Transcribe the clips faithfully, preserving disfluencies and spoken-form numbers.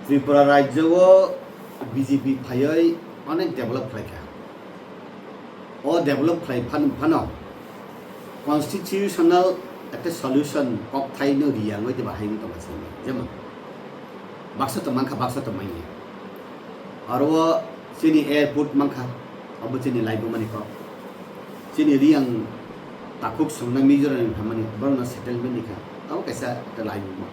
Tripura rajyo o B J P phaiwi onek develop khlaikha. O develop khlai phan-, phano constitutional ekta solution kokthaino riyangwi de bahai wngtongkha sini. Jemon, baksa to mankha, baksa to manya. Aro o chini airport mankha, abo chini laibumani kok. Chini riyang takhuk songna Mizoram ni phamani, borokno settlement ni kha. Abo kaisa ekta laibuma.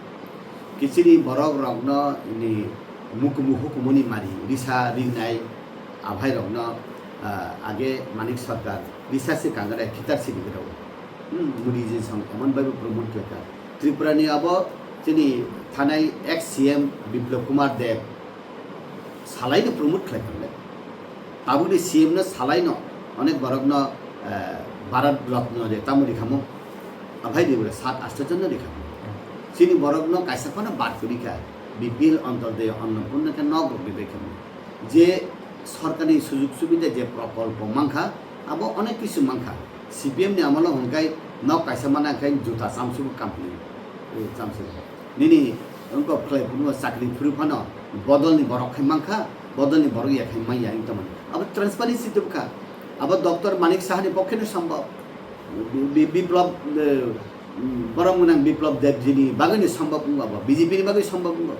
Kichini borok rokno ni mukumu hukumuni mari, risa rinai, aphai rokno, ah, age Manik Sarkar risa se kangare khitar sini gero. Hmm, Modi ji song emon bai promote khlaikha. Tripura ni abo chini thanai ex C M Biplab Kumar Deb salai no promote khlaikha le. Tabukni C M no salai no onek borok no, eh, Bharat Ratna de tamo rikhamo. Aphai de bole sat ashto jon no rikhamo. Chini borok no kaisa phano bad kwrwi kha. B P L Antyodaya Annapurna khe nok rok de khamo. Je sorkarni sujug subida je prokolpo mankha, abo onek kisu mankha. C P M ni amolo hwnkhai nok kaisa mana khai juta chamsubo company, eh, chamsubo. Nini wngkok khlai phuru chakri phuru phano bodolni borok khai mankha, bodolni borok ya khai manya wng tongmani. Abo transparency tubkha. Abo Doctor Manik Sahani pokheno sambab. Bi-, bi-, Biplab, eh, borok gwnang Biplab Debjini bagwino sambab wngkha abo. B J P ni bagwi sambab wngkha.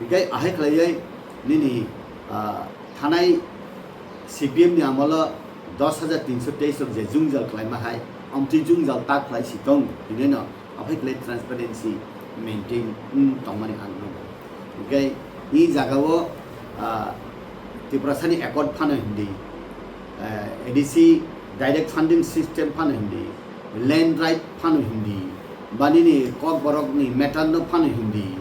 Hinkhe ahai khlaiwi nini, ah, thanai C P M ni amolo dos hajar tinso teis rok je jwngjal khlaima hai, amtwi jwngjal ta khlai si tong, hinwi no aphai khlai transparency maintain wng tongmani ang nukgo. Hinkhe i jagao, ah, Tiprasani accord phano hindi, ah, A D C direct funding system phano hindi, land right phano hindi, ba nini Kokborokni matter no phano hindi,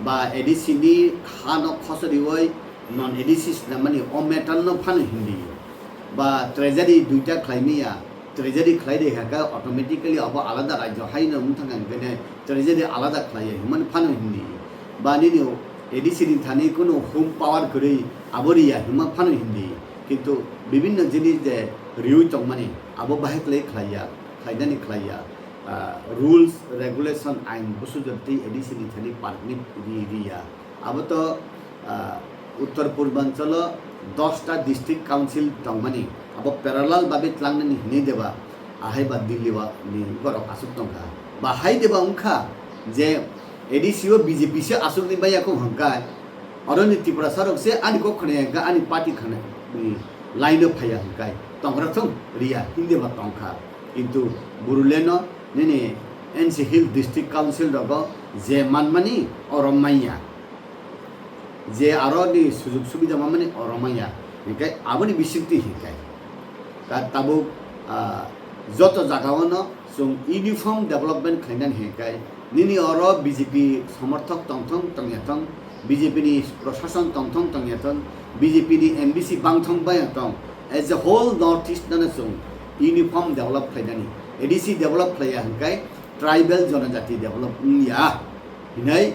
ba A D C ni ha no khosoriwi non A D C swnamani o matter no phano hindi, ba treasury duita khlaimaya, treasury khlai de kha khe automatically abo alada rajyo hai no wng thang kha, hinkhe treasury alada khlai ya himani phano hindi, ba nini A D C ni thani kunu home power kwrwi abo riya hima phano hindi, kintu bibinno jinis je riwi tongmani abo bahai khlai khlai ya, khlainani khlai ya, ah, rules, regulation, ain busu jotwi A D C ni thani permit ri riya. Abo to, ah, Uttor Purbanchalo dosta district council tongmani, abo parallel babe tlangnani hinwi deba, ahai ba Delhi o ni borok aswk tongkha. Ba hai deba wngkha je A D C o B J P se aswkni baya kok hwnkhai, oroni Tiprasa rok se ani kok khwnaya hwnkha, ani party khwnaya, ni line o phaiya hwnkhai, tongra thung riya, hindi ba tongkha. Kintu Boroleno nini N C Hill District Council rogo je manmani oro manya. Je aro ni sujug subida mamani oro manya, hinkhe aboni bisingtwi hinkhe ka tabuk, ah, joto jagao no chwng uniform development khlainani hinkhe nini oro B J P somorthok tongthong tongya thong, B J P ni prosason tongthong tongya thong, B J P ni M D C bangthong baya thong, as a whole North East no chwng uniform develop khlainani, A D C develop khlaiya hinkhe tribal jonojati develop wngya hinwi,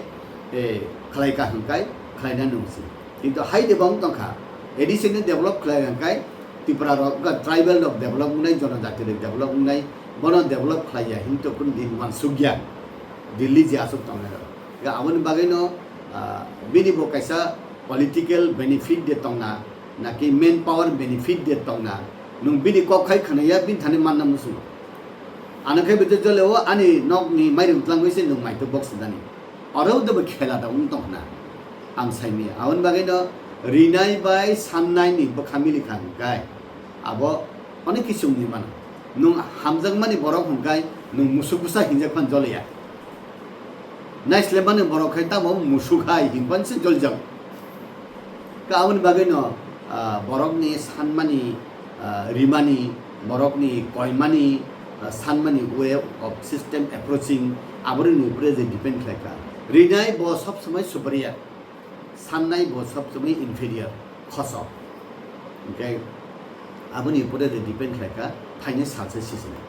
eh, khlaika hwnkhai khlaina nungsi. Kintu hai de bang tongkha, A D C ni develop khlai hwnkhai Tipra rok, wngkha tribal rok develop wngnai, jonojati rok develop wngnai, bono develop khlaiya hinwi to kunu din wansukya Delhi je aswk tongnai rok. Ga aboni bagwi no, ah, bini bo kaisa political benefit de tongna, naki manpower benefit de tongna, nwng bini kok khai khwnaya bini thani manna muchungo. Ano khe bete jole o ani nokni mairum tlangwi se nwng maitu box dani. Oro de bo khela da wng tong hna. Ang saimaya. Aboni bagwi no rinai bai sannai ni bwkha mili kha hwnkhai abo onek kichung ni mano. Nwng hamjakmani borok hwnkhai nwng musuk bwsa hinjak phan joliya. Naislemani borok khai tamo musuk hai hinpan se joljak. Ka aboni bagwi no, ah, borokni sanmani, ah, rimani, borokni koimani, ah, sanmani way of system approaching, aboni upore je depend khlai kha. Rinai bo sob somoi superior, sannai bo sob somoi inferior, khosok. Hinkhe aboni upore je depend khlai kha, phaini salsa sisini.